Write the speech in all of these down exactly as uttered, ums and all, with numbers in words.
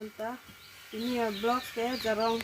Anta pini a-vlogs ke jarong.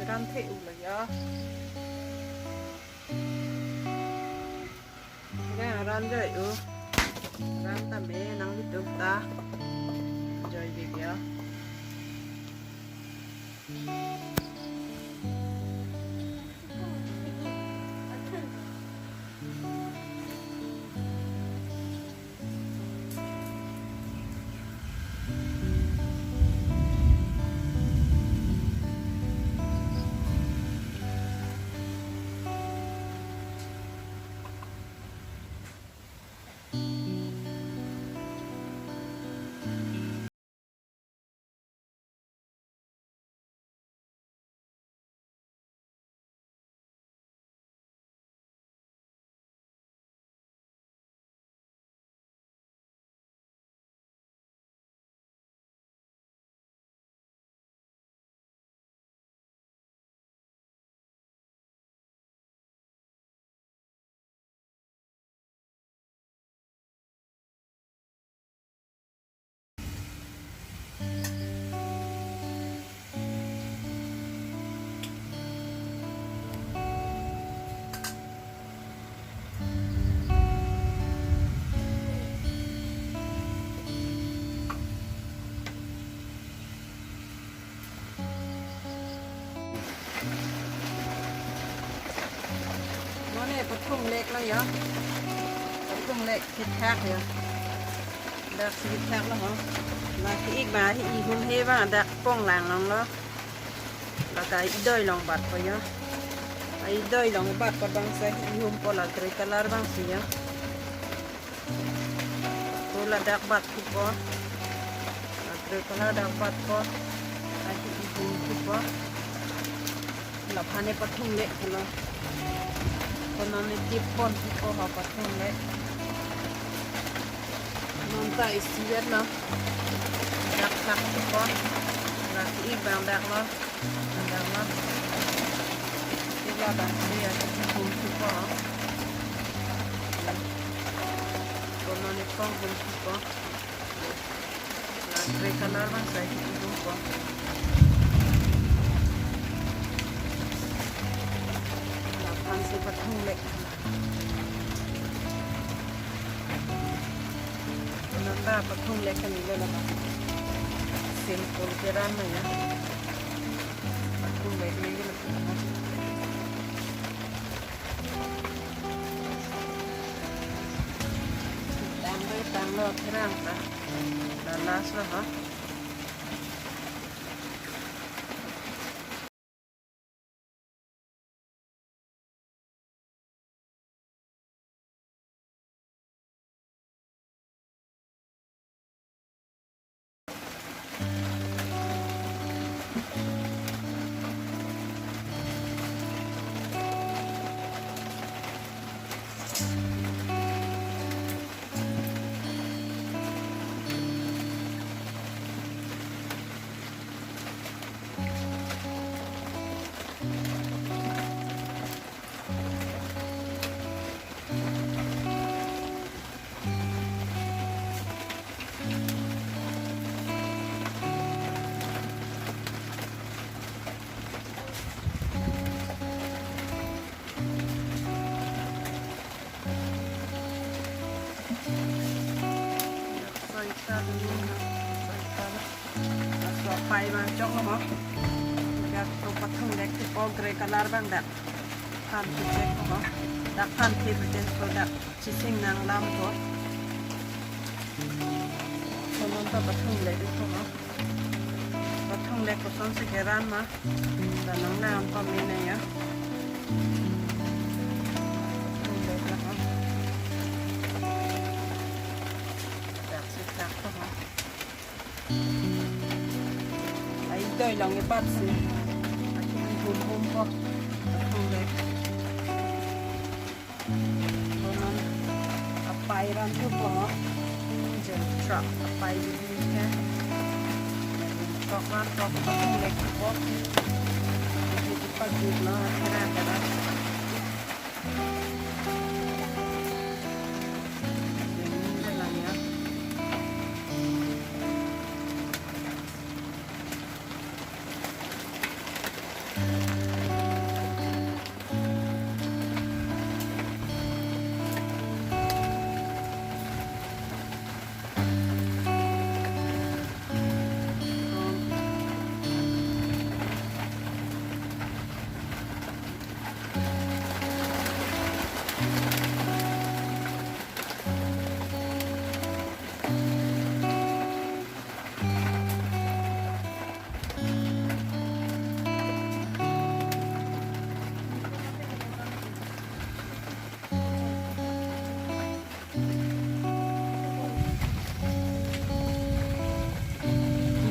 Ran the-olo ya. Ran, ran joi-o. Ran tame nanglitum ta. Joi bibia. Mane pathum lek lo ya. Pathum lek thithak ya. Dak si thithak lo ho. Lake ik ba hi ihum he ba dak pong lang long lo. Lake idoi long bat po ya. Idoi long bat po bang sa hi ihum po la grey color bang si ya. Ko ladak bat thupo. Ladak ko ladak bat po. Ahi ihum thupo. Laphan ne pathum lek thulo. Ko non ne tip pon thupo ha pathum lek. Non ta isi vet lo. Dak thak thupo. Lake ik bang dak lo. Dak lo. Ila bang si ya, ihum thupo. Ko non ne pong hum thupo. La grey color bang sa ihum po. Laphan si pathum lek. Nata pathum lek kali lo laba. Simple ke ran lo ya. Pathum lek lagi lo. Tang lo, tang lo, therang ta. La last lo ha. Soita dulu, soita. Laso apai bang chok lo ho. Dak to pathum lek thupo, grey color bang dak. Phan thu chek ho. Dak phan the beten ko dak chising nanglam ko. Ko non ta pathum lek thupo ho. Pathum lek kosonsi keran ma. Dak nanglam pame nang ya. Pathum lek lo ho. Ai doi long e bat si. Aki hum hum po. Hum le. Konon apai ran tu po. Jel truck apai di ke. Truck ran truck truck le po. Di pa di lo kira kira.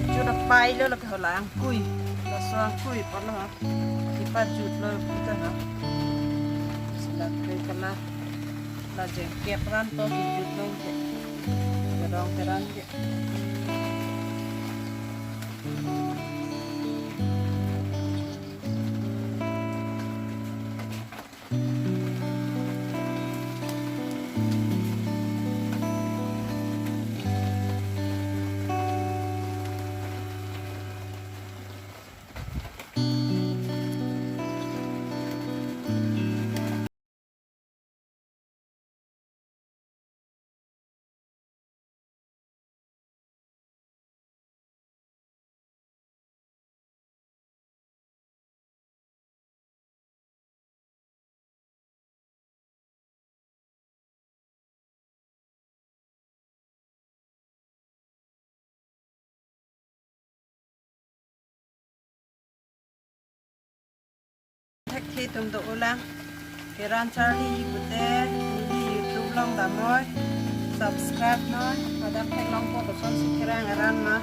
Kijut apai lo, lapen hala angkui. Laso angkui apotlo ha. Kipajut lo kita ha. Sila kre kala. La jengkep ran to kijut lo ke. Kedong keran ke. Thekthe atum do-olang. Keran charli pute, neli YouTube along damnoi. Subscribe noi. Hadak theklongpo kosonsi kerang aran ma.